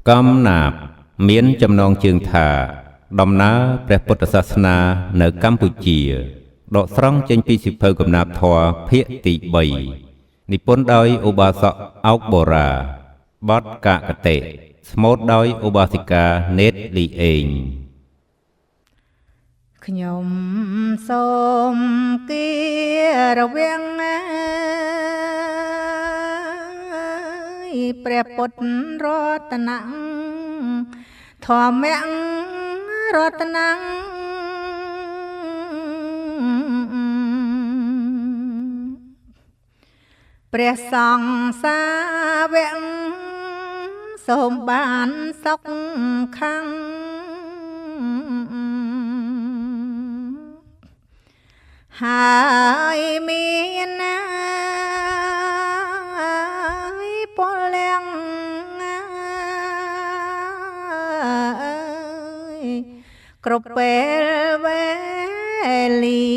កំណាព្យមានចំណងជើងថា ដំណើរព្រះពុទ្ធសាសនានៅកម្ពុជា ដកស្រង់ចេញពីសៀវភៅកំណាព្យធម៌ភាគទី3 និពន្ធដោយឧបាសកអោកបូរា បទកកតិស្មូតដោយឧបាសិកានេតលីអេង ខ្ញុំសូមគៀរវាងព្រះពុទ្ធរតនៈធម្មរតនៈព្រះសង្ឃសាវកសូមបានសុខខាងហើយមានណាយពលំគ្រប់ពេលវេលា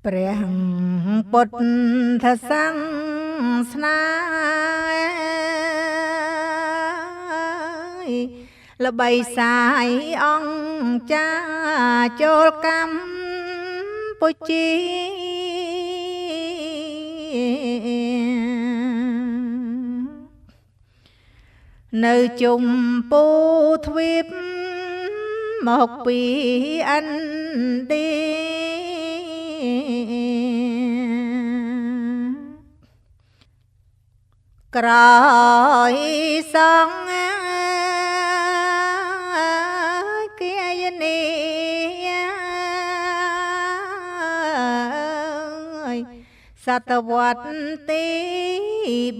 ព្រះពុទ្ធសាសនាល្បីសាយអង្គចាចូលកម្ពុជានៅជុំពូទ្វីបមកពីឥណ្ឌាក្រោយសង្ឃគាយនីសតវត្សទី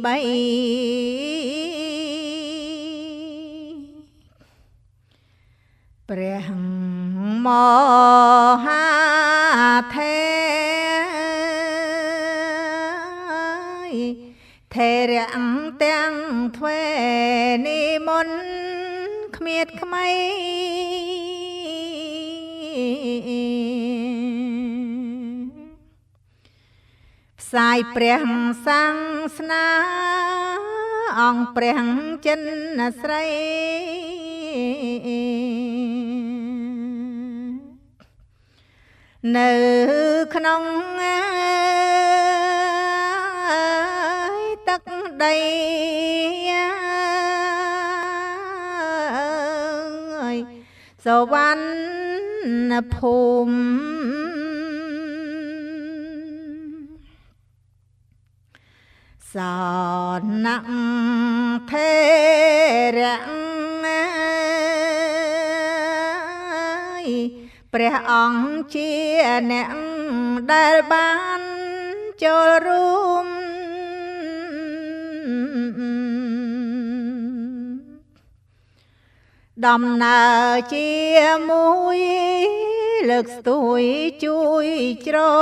3ព្រះមហាថេថេរៈទាំងទ្វេនិមន្តគ្មៀតខ្មៃផ្សាយព្រះសាសនាអង្គព្រះចិនស្រីនៅក្នុងទឹកដីសវណ្ណភូមិសនៈថេរៈព្រះអង្គជាអ្នកដែលបានចូលរួមដំណើរជាមួយលើកស្ទួយជួយជ្រោ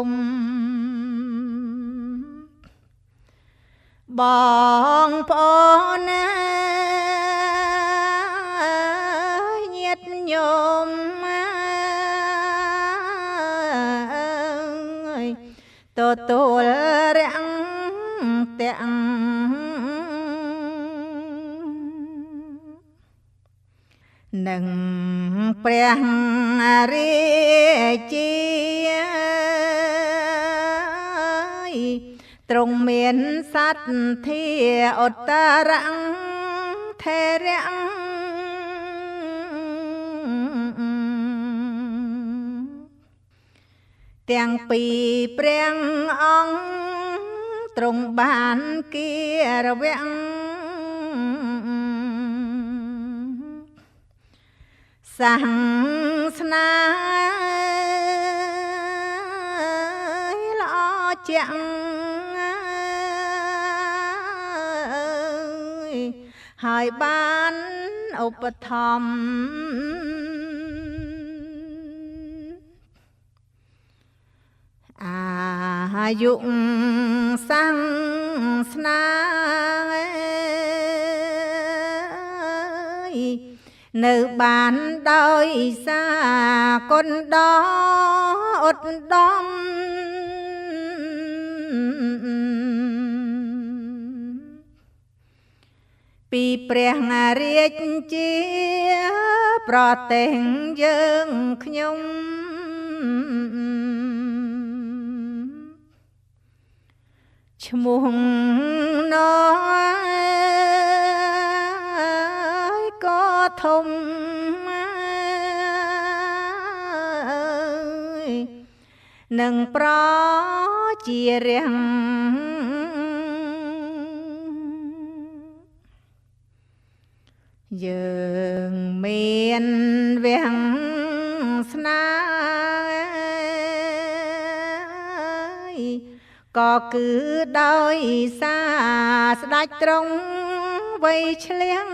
មបងប្អូនណាញាតិញោមទទួលរាំងទាំងនឹងព្រះរាជាទ្រង់មានសទ្ធាឧត្តរៈថេរៈទាំងពីរព្រះអង្គទ្រង់បានគិរវៈសាសនាល្អជាងហើយបានឧបត្ថម្ភអាយុសាសនានៅបានដោយសារគុណដ៏ឧត្តម ពីព្រះរាជាប្រទេសយើងខ្ញុំឈ្មោះណយក៏ធំនឹងប្រជារាំងយើងមានវាំងស្នាក៏គឺដោយសារស្ដេចត្រង់វៃឆ្លៀង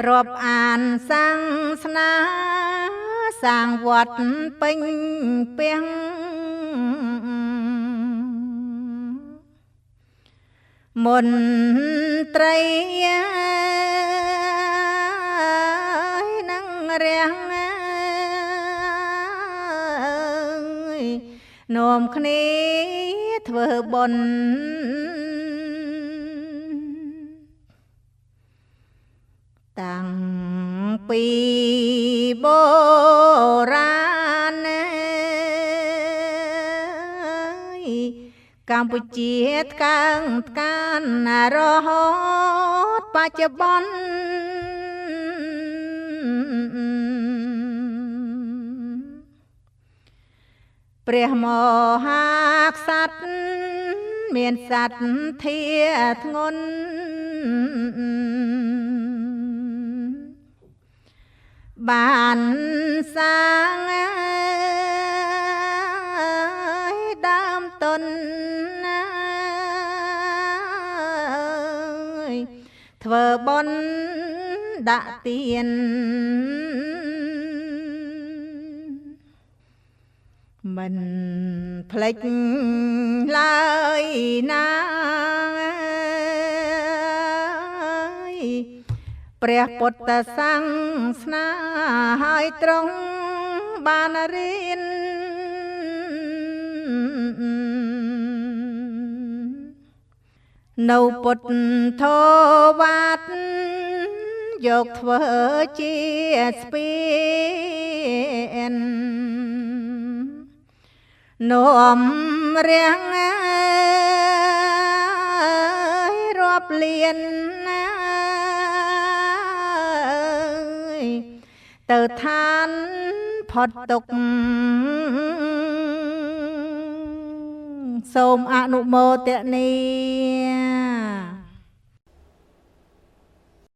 រាប់អានសាងស្នាសាងវត្តពេញពាំងមន្ត្រីនឹងរាំងនាំគ្នាធ្វើបុណ្យតាំងពីបុរាណកម្ពុជាថ្កើងថ្កានរហូតបច្ចុប្បន្នព្រះមហាក្សត្រមានសទ្ធាធ្ងន់បានសាងដើមទុនធ្វើបុណ្យដាក់ទានមិនភ្លេចឡើយណាព្រះពុទ្ធសាសនាហើយត្រង់បានរៀននៅពុទ្ធវត្តយកធ្វើជាស្ពាននាំរាំងរាប់លានទៅឋានផុតទុក្ខសូមអនុមោទនា។